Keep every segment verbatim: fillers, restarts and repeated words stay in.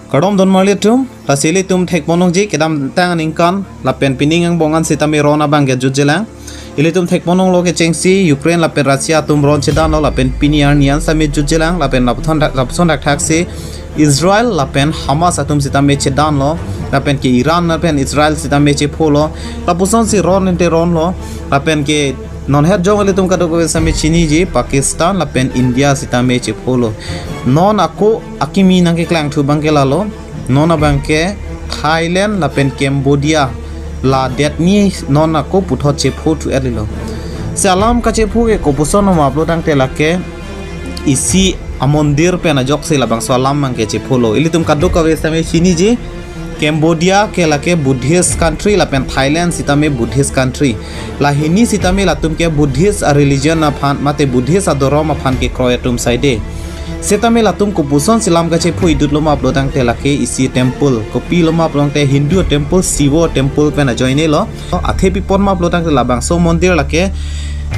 Kardom don marli atum, lasi ilitum thekponlongji kedamtang aningkan lapen pining angbong an sitame ron abang ke jutjelang. Ilitum thekponlonglo kechengsi Ukraine lapen Russia atum ron chedanlo lapen pini arni an sitame jutjelang lapen lapuson dak- lapuson dakthaksi Israel lapen Hamas atum sitame chedanlo lapen ke Iran lapen Israel sitame chepholo. Lapusonsi ron ente ronlo lapen ke non het jong ilitum kadokave sitame chiniji Pakistan lapen India sitame chepholo. Non ako akimi nangkeklangthu abang ke lalo, non abang ke Thailand lapen Cambodia, la detni non ako puthot chepho thu-et lilo. Si alam kachepho ke kopuson ma pulote lake isi amondir pen ajoksi labangso alam abang ke chepholo. Ilitum kadokave sitame chiniji Cambodia ke lake Buddhist country lapen Thailand sitame Buddhist country. La hini sitame latum ke Buddhist a religion aphan mate Buddhist adhorom aphan kekroi atum saide. Sitame latum kopusonsi lam kachepho idutlo ma pulotangte lake isi temple. Kopilo ma pulotangte Hindu temple, Shiva temple pen ajoinelo. Athe pi apot ma pulotangte labangso mondir lake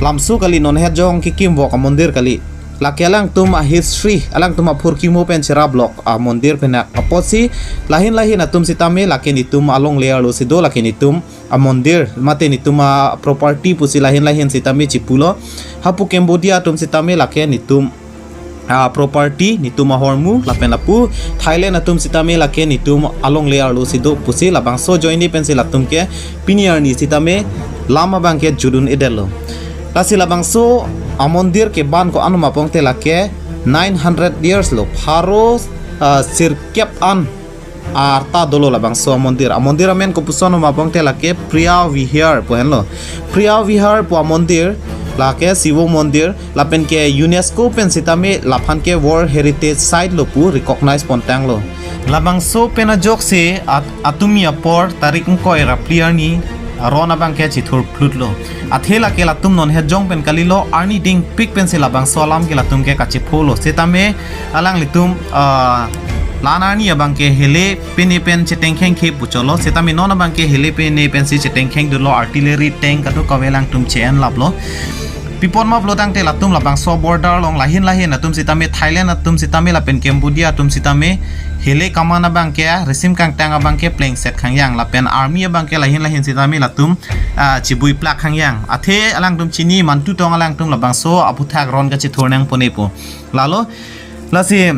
lamso kali, non het jong kekimvok amondir kali. Lake alangtum a history, alangtum aphurkimo pen cheraplok amondir pen apotsi lahin lahin atum sitame lake netum alongle arlo si do, lake netum amondir mate netum aproperty pusi lahin lahin sitame chipulo. Hapu Cambodia atum sitame lake netum aproperty, netum ahormu, lapen lapu Thailand atum sitame lake netum alongle arlo si do pusi labangso ajoine pensi latum ke pini arni sitame lam abang ke judun-edetlo. Lasi labangso amondir ke ban ko-an ma pulotangte lake nine hundred years lo, pharo ah, sirkep an arta dolo labangso amondir. Amondir amen kopuson ma pulotangte lake Priya Vihar pu henlo. Priya Vihar pu amondir lake Shiva mondir lapen ke UNESCO pen sitame laphan ke World Heritage Site lo pu recognize pontanglo. Labangso pen ajoksi at- atumi apor tarik ingkoi ra phli arni ron abang ke chithurphlutlo. Athe lake latum non het jong pen kalilo, arni dingpik pensi labangso alam ke latum ke kachepholo. Sitame alanglitum ah, la-an arni abang ke hele pene pen chetengkhengkhe pu cholo. Sitame non abang ke hele pene pensi chetengkhengdunlo, artillery tank kadokave alangtum che-enlaplo. Pi apot ma pulotangte latum labangso border along lahin lahin atum sitame Thailand atum sitame lapen Cambodia atum sitame hele kaman abang ke, resim kangtang abang ke plengset khangyang lapen army abang ke lahin lahin sitame latum ah, chibuiplak khangyang. Athe alangtum chini mantu tong alangtum labangso aphuthak ron kachithurnangpo ne pu. Lalo, lasi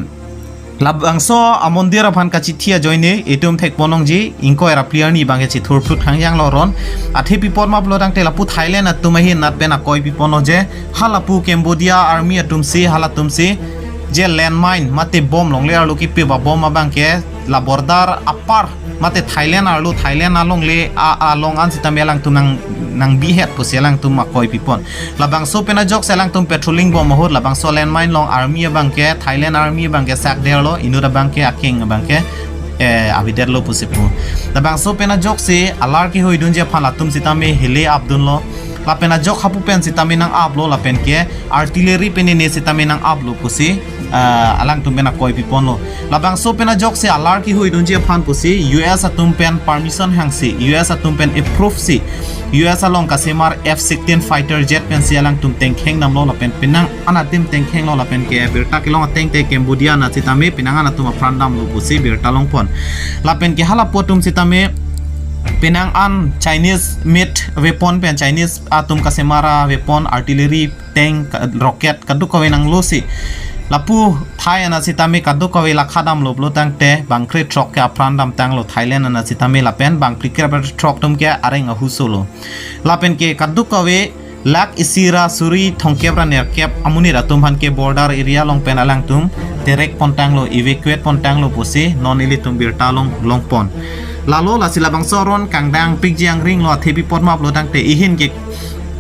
labangso amondir aphan kachithi ajoine itum thekponlongji ingkoi ra phli arni abang ke chithurphlut khangyanglo ron. Athe pi apot ma pulotangte lapu Thailand atum ahin nat pen akoi piponlo je, halapu Cambodia army atumsi, halatumsi je landmine mate bomb, longle arlo kepip abomb abang ke la border apar mate Thailand arlo, Thailand alongle a- along an sitame alangtum nang nangbihet pusi alangtum akoi pipon. Labangso pen ajoksi alangtum patrolling bom ahut labangso landmine along army abang ke, Thailand army abang ke sakderlo, inut abang ke, akeng abang ke eh, avedetlo pusi pu. Labangso pen ajoksi alar kehuidunji aphan latum sitame hele apdunlo. Lapen ajok hapu pen sitame nang-aplo lapen ke artillery pen ne sitame nang-aplo pusi ah, alangtum pen akoi piponlo. Labangso pen ajoksi alar kehuidunji aphan pusi U S atum pen permission hangsi, U S atum pen approve si, U S along kasemar F sixteen fighter jet pensi alangtum tengkhengdamlo lapen penang an adim tengkhenglo lapen ke birta kelong atengte Cambodia anat sitame penang an atum apran damlo pusi birta longpon. Lapen ke halapu atum sitame penang an Chinese made weapon pen, Chinese atum kasemar a weapon, artillery, tank, ka- rocket kadokave nanglosi lapu Thai anat sitame kadokave lakha damlo pulotangte bangkre throk ke apran damtanglo Thailand anat sitame lapen bangphli kre throk atum ke areng ahusolo. Lapen ke kadokave lakh isi ra suri thomkep ra nerkep amonit atum aphan ke border area along pen alangtum terek pontanglo, evacuate pontanglo pusi non ilitum birta along longpon. Lalo lasi labangso aron kangdang pikji angringlo, athe pi apot ma pulotangte ihin ke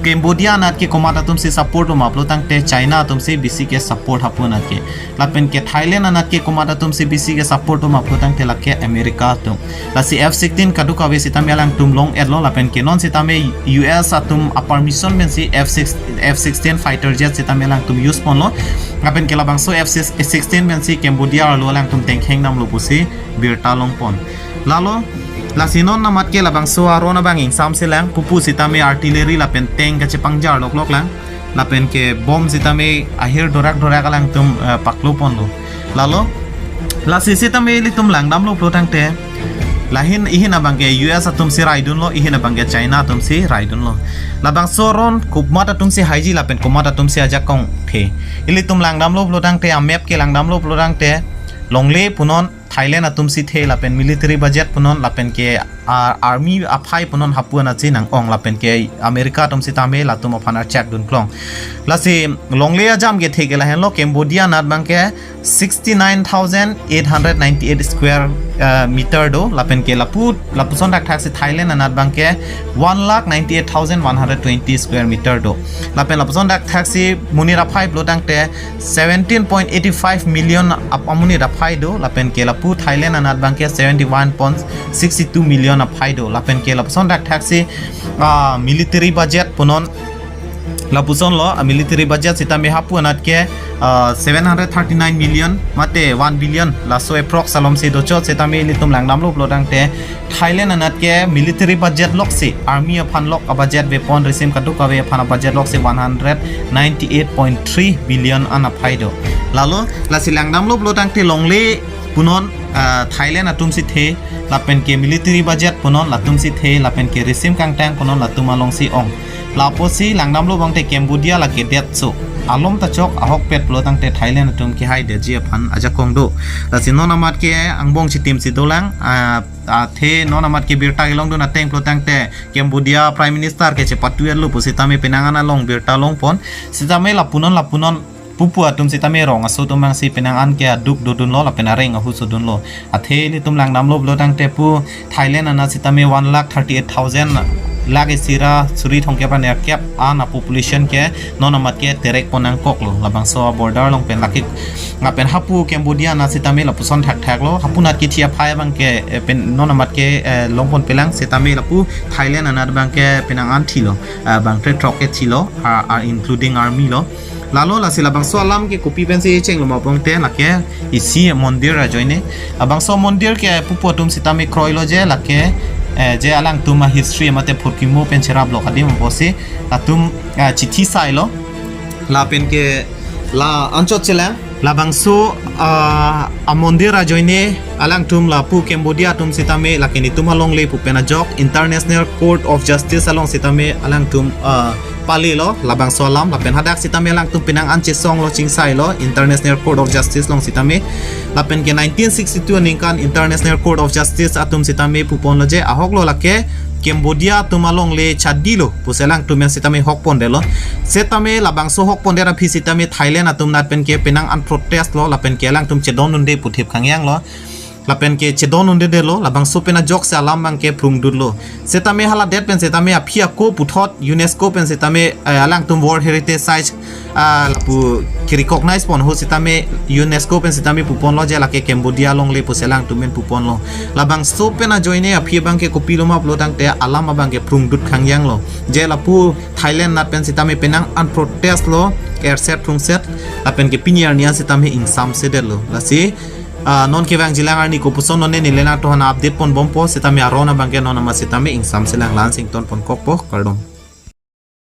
Cambodia anat ke komat atumsi support lo ma pulotangte China atumsi bisi ke support hapu anat ke. Lapen ke Thailand anat ke komat atumsi bisi ke support lo ma pulotangte lake America atum. Lasi F sixteen kadokave sitame alangtum long-etlo lapen ke non sitame U S atum a permission pensi F six F sixteen fighter jet sitame alangtum use ponlo. Lapen ke labangso F sixteen pensi Cambodia arlo alangtum tengkhengdamlo pusi birta longpon. Lalo, lasi non namat ke labangso aron abang ingsamselang, pupu sitame artillery lapen tank kachepangjar lokloklang. Lapen ke bomb sitame ahir dorak dorak alangtum eh, pakloponlo. Lalo, Lasi sitame ilitum langdamlo pulo tangte, lahin ihin abangke U S atumsi raidunlo, ihin abangke China atumsi raidunlo. Labangso aron komat atumsi haiji lapen komat atumsi ajakong the. Ilitum langdamlo pulo tangte, amap ke langdamlo pulo tangte, longle punon Thailand atumsi the, lapen military budget punon, lapen ke, ah, army aphai punon hapu anatsi nang-ong, lapen ke America atumsi tame latum aphan archak dunklong. Lasi longle ajam kethe ke lahenlo, Cambodia anat abangke sixty nine thousand eight hundred ninety eight square, uh, meter do, lapen ke lapu, lapuson dakthaksi Thailand anat abangke one lakh ninety eight thousand one hundred twenty square meter do. Lapen lapuson dakthaksi monit aphai pulo tangte seventeen point eighty five million ap-, amonit aphai do, lapen ke lapu Thailand anat abangke seventy one point sixty two million aphai do, lapen ke lapuson dakthaksi, ah, military budget punon, lapusonlo, ah, military budget sitame hapu anat ke, ah, seven hundred thirty nine million mate one billion, laso approx alomsi dochot. Sitame ilitum langdamlo pulo tangte, Thailand anat ke military budget loksi, army aphan lok abudget, weapon risim kadokave aphan abudget loksi one hundred ninety eight point three billion an aphai do. Lalo, lasi langdamlo pulo tangte longle punon, ah, Thailand atumsi the, lapen ke military budget punon latumsi the, lapen ke risim kangtang punon latum alongsi ong. Lapusi langdamlo bangte Cambodia lake detso. Alom ta chok, ahokpet pulo tangte Thailand atum kehaidetji aphan ajakong do. Lasi non amat ke angbong chitimsi dolang, ah, athe non amat ke birta kelongdun ateng pulo tangte Cambodia Prime Minister ke chepatu-etlo pu sitame penang an along birta longpon. Sitame lapunon lapunon pupu atum sitame rong aso atum abangsi penang an ke aduk dodunlo lapen areng ahu sodunlo. Athe ilitum langdamlo pulo tangte pu Thailand anat sitame one lakh thirty eight thousand, lakh isi ra suri thomkep ra nerkep an a-population ke non amat ke terek pon nangkoklo labangso a-border along pen lake. Lapen hapu Cambodia anat sitame lapuson thakthaklo, hapu anat kethi aphai abangke, eh, pen non amat ke, eh, longponpelang, sitame lapu Thailand anat abangke penang an thilo, eh, bang tre throk ke thilo, ah, ah, including army lo. Lalo lasi labangso alam ke kopi pensi chenglo ma bangte lake isi mondir ajoine. Labangso mondir ke pupu atum sitame kroilo je lake, eh, je alangtum a-history mate phurkimo pen cheraplo adim apotsi latum, ah, chithi sailo. Lapen ke la anchot chelang. Labangso, ah, a-mondir ajoine alangtum lapu Cambodia atum sitame lake netum alongle pu pen ajok International Court of Justice along sitame alangtum, ah, palilo labangso alam, lapen hadak sitame alangtum penang an chesonglo, chingsailo International Court of Justice along sitame. Lapen ke nineteen sixty-two aningkan International Court of Justice atum sitame puponlo je ahoklo lake Cambodia atum alongle chadilo pusi alangtum pen sitame hokpondetlo. Sitame labangso hokpondet aphi sitame Thailand atum anat pen ke penang an protest lo, lapen ke alangtum chedondunde puthip khangyanglo. Lapen ke chedondundedetlo, labangso pen ajoksi alam abangke phrungdutlo. Sitame haladet pen sitame aphi ako puthot UNESCO pen sitame, eh, alangtum World Heritage Site, ah, lapu ke-recognize pon ho sitame UNESCO pen sitame puponlo je lake Cambodia alongle pusi alangtum pen puponlo. Labangso pen ajoine aphi abangke kopilo ma pulo tangte alam abangke phrungdut khangyanglo. Je lapu Thailand anat pen sitame penang an protest lo, erset phrungset, lapen ke pini arni an sitame ingsamsedetlo. Lasi, ah, non kevangjilang arni kopuson non neli nangtum aphan update ponbompo, sitame aron abangke non amat sitame ingsamselang, la-an si ingtonponkokpo, kardom.